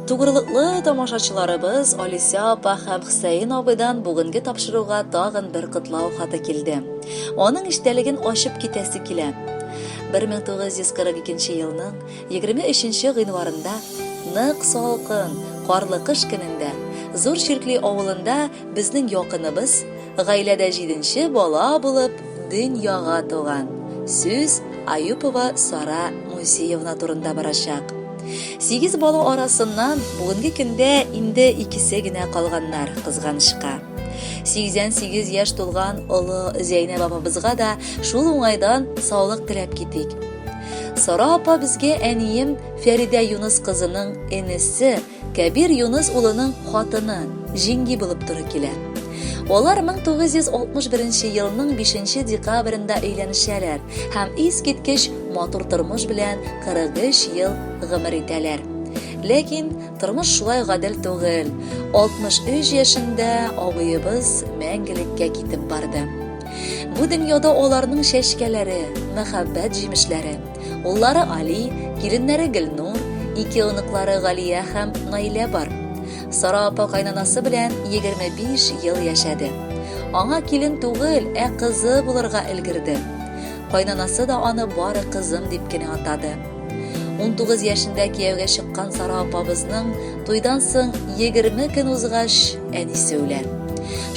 Тугрылыклы тамашачыларыбыз Алисә апа һәм Хөсәен абыйдан бүгенге тапшыруга тагын бер котлау хаты килде. Аның эчтәлеген ачып китәсе килә. 1942 елның 23 гыйнварында нык салкын, карлы кыш көнендә Зур Чиркли авылында безнең якыныбыз, гаиләдә җиденче бала булып дөньяга туган. Сүз Аюпова Сара Мусиевна турында барачак. Сигез бала арасыннан бүгенге көндә инде икесе генә калганнар, кызганычка. 88 яшь тулган олы Зәйнәб апабызга да шул уңайдан саулык теләп китик. Сара апа безгә әнием Фәридә Юныс кызының энесе Кәбир Юныс улының хатыны, җиңги булып туры килә. Алар 1961 елның 5 декабрендә өйләнешәләр һәм искиткеч матур тормыш белән 43 ел гомер итәләр. Ләкин тормыш шулай гадел түгел. 63 яшендә абыебыз мәңгелеккә китеп барды. Бу дөньяда аларның чәчкәләре, мәхәббәт җимешләре. Уллары Али, киленнәре Гөлнур, ике оныклары Галия һәм Наилә бар. Сара апа кайнанасы белән 25 ел яшәде. Аңа килен түгел, ә кызы булырга өлгерде. Кайнанасы да аны бары кызым дип кенә атады. 19 яшендә кияүгә чыккан Сара апабызның туйдан соң 20 көн узгач әнисе үлә.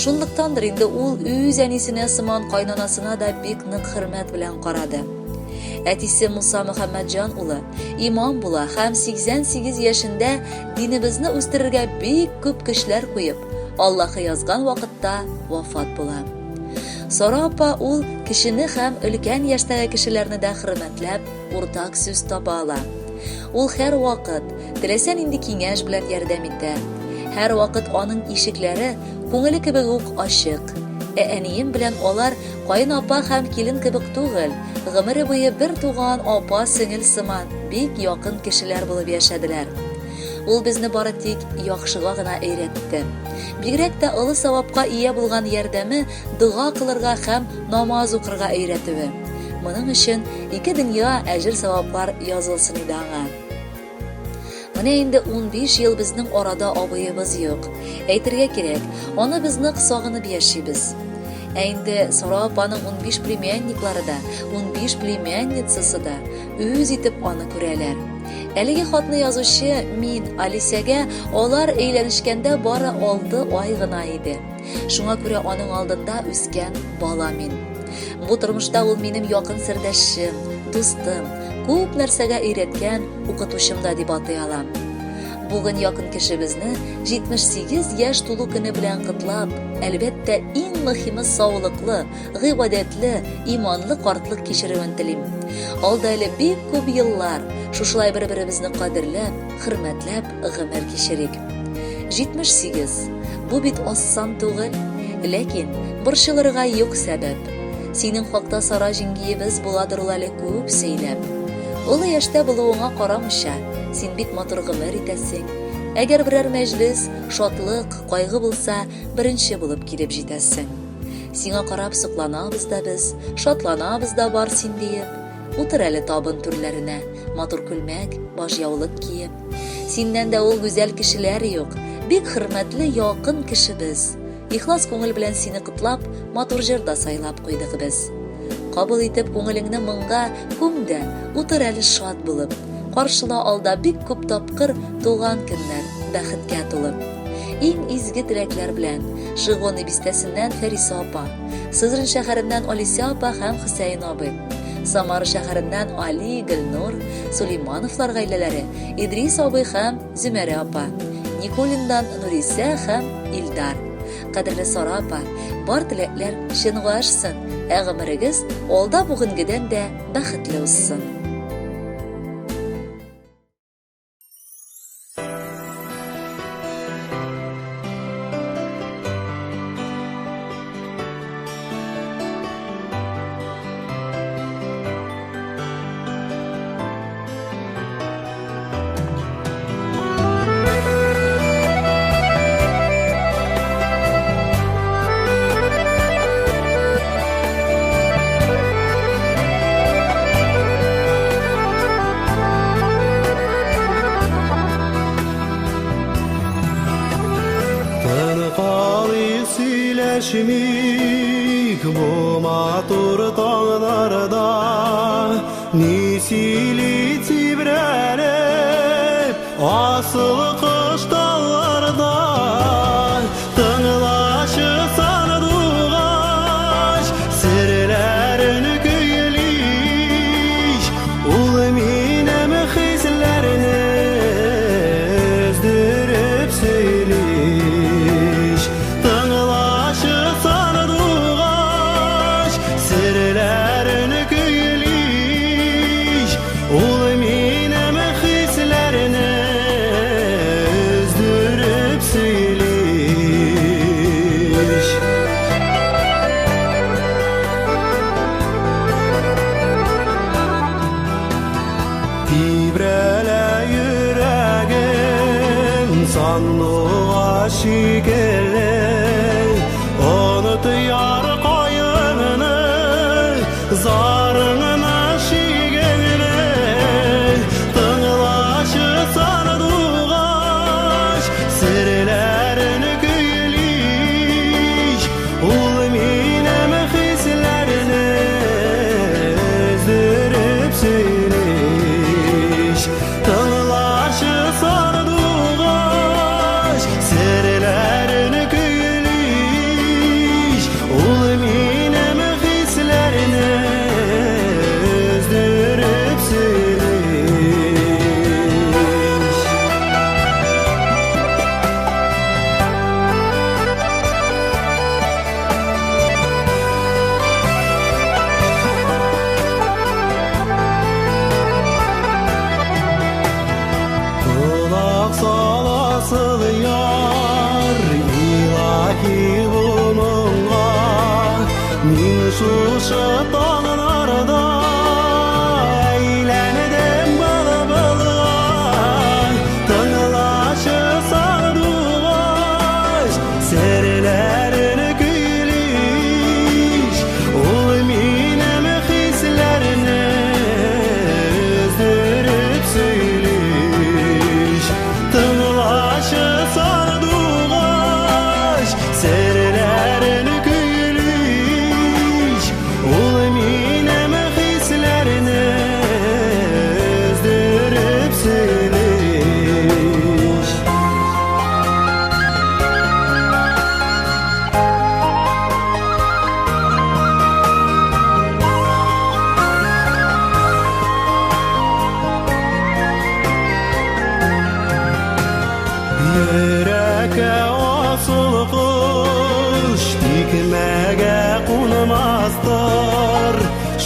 Шунлыктандыр инде ул үз әнисенә сыман кайнанасына да бик нык хөрмәт белән карады. Әтисе Муса Мөхәммәтҗан улы имам була һәм 88 яшендә динебезне үстерергә бик күп көчләр куеп, Аллаһы язган вакытта вафат була. Сара апа ул кешене һәм өлкән яшьтәге кешеләрне дә хөрмәтләп, уртак сүз таба ала. Ул һәрвакыт, теләсә нинди киңәш белән ярдәм итә. Һәрвакыт аның ишекләре күңеле кебек үк ачык. Ә әнием белән алар каен апа һәм килен кебек түгел, гомере буе бер туган апа-сеңел сыман бик якын кешеләр булып яшәделәр. Ул безне бары тик яхшыга гына өйрәтте. Бигрәк тә олы савапка ия булган ярдәме дога кылырга һәм намаз укырга өйрәтүе. Моның өчен ике дөнья әҗер-саваплар язылсын иде аңа. Менә инде 15 ел безнең арада абыебыз юк. Әйтергә кирәк, аны без нык сагынып яшибез. Ә инде Сара апаның 15 племянниклары да, 15 племянницасы да үз итеп аны күрәләр. Әлеге хатны язучы мин, Алисәгә алар өйләнешкәндә бары 6 ай гына иде. Шуңа күрә аның алдында үскән бала мин. Бу тормышта ул минем якын сердәшчем, дустым, күп нәрсәгә өйрәткән укытучым да дип атый алам. Бүген якын кешебезне 78 яшь тулу көне белән котлап, әлбәттә, иң мөһиме саулыклы, гыйбадәтле, иманлы картлык кичерүен телим. Алда әле бик күп еллар шушылай бер-беребезне кадерләп, хөрмәтләп гомер кичерик. 78. Бу бит аз сан түгел. Ләкин борчылырга юк сәбәп. Синең хакта Сара җиңгиебез буладыр ул әле күп сөйләп. Олы яшьтә булуыңа карамыйча, син бик матур гомер итәсең. Әгәр берәр мәҗлес, шатлык, кайгы булса, беренче булып килеп җитәсең. Сиңа карап сокланабыз да без, шатланабыз да бар син диеп. Утыр әле табын түрләренә, матур күлмәк, башъяулык киеп. Синнән дә ул гүзәл кешеләр юк, бик хөрмәтле якын кешебез. Ихлас күңел белән сине котлап, матур җыр да сайлап куйдык без. Кабул итеп күңелеңне моңга күм дә, утыр әле шат булып. Каршыла алда бик күп тапкыр туган көннәр, бәхеткә тулып. Иң изге теләкләр белән, Шигоны бистәсеннән Фәриса апа, Сызрань шәһәреннән Алисә апа һәм Хөсәен абый, Самара шәһәреннән Али, Гөлнур, Сулеймановлар гаиләләре, Идрис абый һәм Зөмәрә апа, Никулиндан Нурисә һәм Илдар. Кадерле Сара апа, бар теләкләр чынга ашсын, ә гомерегез алда бүгенгедән дә бәхетле узсын. Ни сөйли тибрәлеп, асыл кош талларда. Тыңлашы сандугач, серләрен көйли. Ул минем хисләрне өздереп сөйли. Тыңлашы сандугач, серләрен көйли. Ул минем хисләрне өздереп сөйли. Тибрәлә йөрәгем сандугач шикелле, Оныт яр каенны, зарыңны, шигеңне. Тыңлашы сандугач, серләрен көйли. Ул минем хисләрне өздереп сөйли. Тыңлашы сандугач, серләрен көйли. Ул минем хисләрне өздереп сөйли. Колак саласыл яр, илаһи бу моңга. Мин шушы таңнарда әйләндем былбылга. Тыңлашы сандугач, серләрен көйли. Ул минем хисләрне өздереп сөйли. Тыңлашы сандугач, серләрен көйли. Ул минем хисләрне өздереп сөйли. Йөрәккә асыл кош тикмәгә кунмастыр.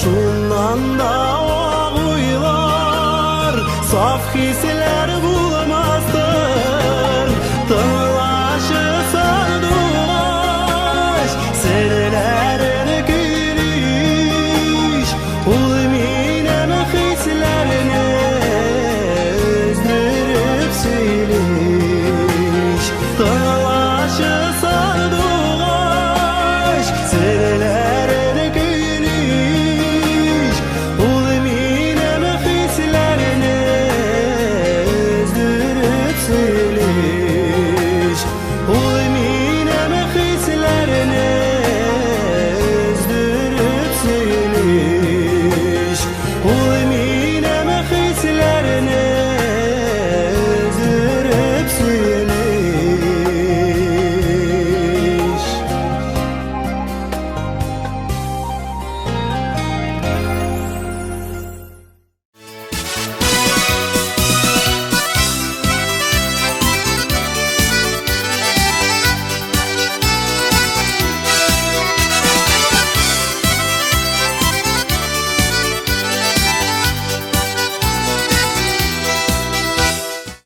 Шуннан да ак уйлар, саф хисләр.